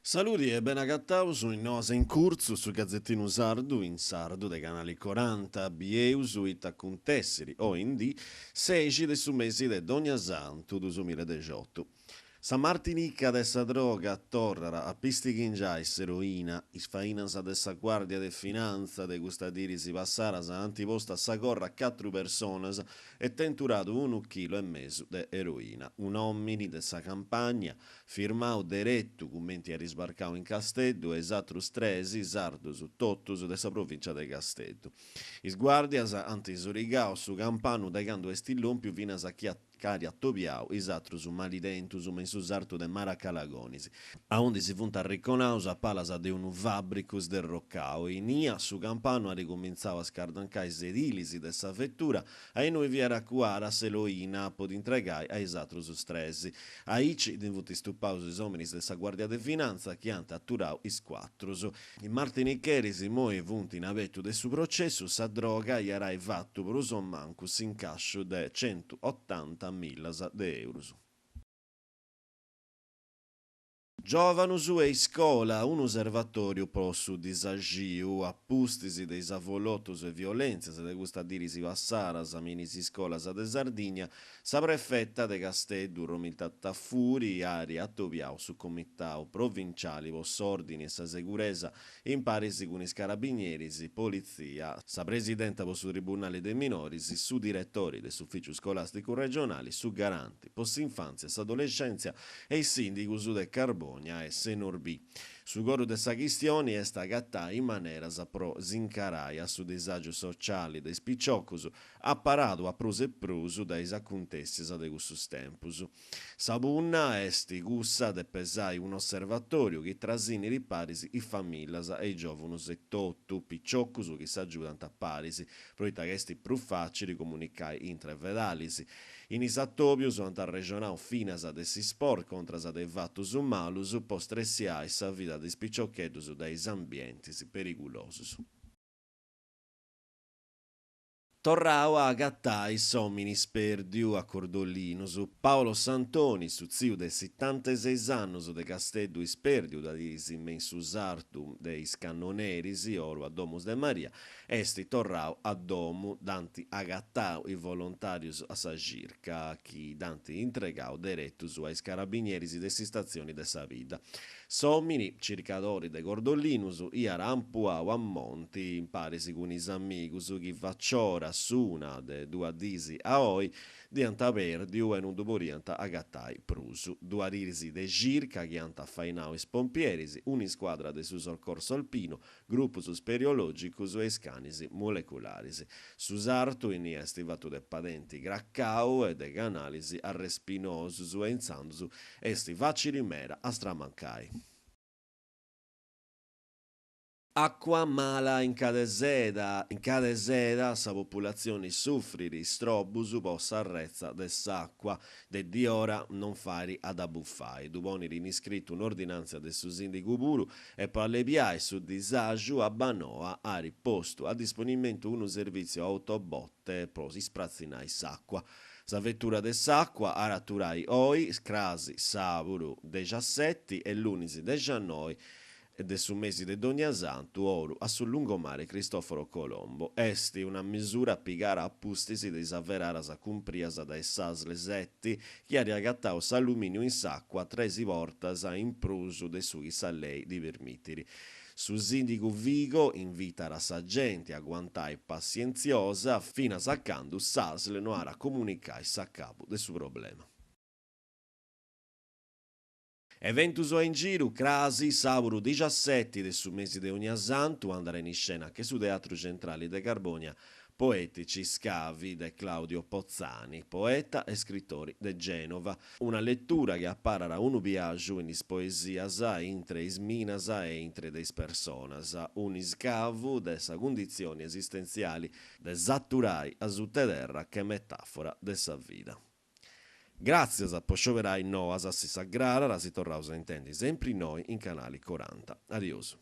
Saludi e bene agataus in Noas in Curtzu, su gazetinu sardu in sardu de Canali Coranta. Bieus ita acuntessiri oi in dì sexi de su mesi de Dognasantu dusumiladexiotu. Sa martinica de sa droga torrat a pistighingiai s'eroina. Is fainas de sa Guàrdia de Finantza de custas diris passadas ant postu a sa corra catru personas e tenturadu unu chilu e mesu de eroina. Un'òmini de sa Campània, firmau deretu cumenti at isbarcau in Casteddu e is atrus tres sardus totus de sa provìncia de Casteddu. Is guàrdias ant sorigau su campanu dae candu est lòmpiu finas a chi at C'at atobiau is atrus malidentus me in su sartu de Maracalagonis, aundi si funt arriconaus a palas de unu fàbricu sderrocau. Inia su campanu at cumintzau a scardancai is sedilis de sa vetura a innui fiat cuada s'eroina po dd'intregai a is atrus tres. Aici ndi funt stupaus is òminis de sa Guàrdia de Finantza chi ant aturau is cuatrus. Is martinicheris immoi funt in abetu de su processu, sa droga iat ai fatu prus o mancu s'incàsciu de centuotanta millas de eurus. Giòvanus e iscola, unu osservatòriu po su disaxiu. A pustis de is avolotus e violèntzias de custas diris passadas me in is iscolas de Sardigna, Sa prefeta de Casteddu, Romilda Tafuri, at atobiau su Comitau Provinciali po s'Òrdini e sa Seguresa, in paris cun is Carabinieris, Politzia, sa Presidenta po su Tribunali de Minoris, su Diretori de s'Ufìciu Scolàsticu Regionali, su Garanti po s'Infàntzia e s'Adolescèntzia e is sìndigus de Carbònia e Senorbì. Su coru de sa chistioni est agatai is maneras pro s'incarai a su disàgiu sociali de is piciocus, aparadu a prus e prus dae is acuntèssias de cussus tempus. Sa punna est cussa de pesai un'osservatòriu chi trasinit paris is famìllias e is giòvunus etotu, piciocus chi s'agiudant paris, proita ca est prus fàcili comunicai intre fedalis. In is atòbius ant arrexonau finas de s'isport contras de is fatus malus po stresiai sa vida de is piciocheddus dae is ambientis perigulosus. Torrau a agatai s'òmini spèrdiu a Cordolinus, Paolo Santoni, su tziu de sitanteses annus de Casteddu ispèrdiu duas diris me in su sartu de is Cannoneris, oru a Domus de Maria, est torrau a domu, dd'ant agatau is volontàrius a sa circa, chi dd'ant intregau deretus a is carabinieris de s'istatzioni de sa bidda. S'òmini, circadori de Cordolinus, iat ampuau a monti in paris cun is amigus chi faciora s'una de duas dis a oi dd'iant pèrdiu e non ddu podiant agatai prus. Duas diris de circa chi ant afainau is pompieris, un'iscuadra de su Soccorso Alpino, grupus speleològicus e is canis molecularis. Su sartu innia est fatu de padenti cracau e de canalis arrespinosus e intzandus est fàcili meda a stramancai. Àcua mala in Cadeseda. In Cadeseda sa populatzioni sufrit strobus po s'arretza de s'àcua. De diora non fait a dda bufai. Ddu ponit in iscritu un'ordinàntzia de su sìndigu puru e po allebiai su disàgiu Abbanoa at postu a disponimentu unu servìtziu autobotte po ispratzinai s'àcua. Sa vetura de s'àcua at a aturai oi, crasi sàburu dexaseti e lunis dexanoi de su mesi de Dognasantu oru a su lungomare Cristoforo Colombo. Est una misura pigada a pustis de is averadas cumprias dae s'Asl seti chi at agatau s'allumìniu in s'àcua tresi bortas in prus de su chi sa lei ddi permitit. Su sìndigu Vigo invitat sa genti a aguantai passientziosa finas a candu s'Asl no at a comunicai s'acabu de su problema. Eventus a in giru, crasi, sàburu dixaseti de su mesi de Ognasantu andat in iscena che su Teatru Centrali de Carbònia Poetici Scavi de Claudio Pozzani, poeta e scritori de Gènova. Una letura chi aparat unu biàgiu in is poesias, intre is minas e intre de is personas, un'iscavu de sa cunditzioni esistentziali de s'aturai a suta 'e terra che metàfora de sa vida. Gràtzias po scioberai Noas, si s'agradat si torraus a intendi sempri innoi in Canali Coranta. Adiosu.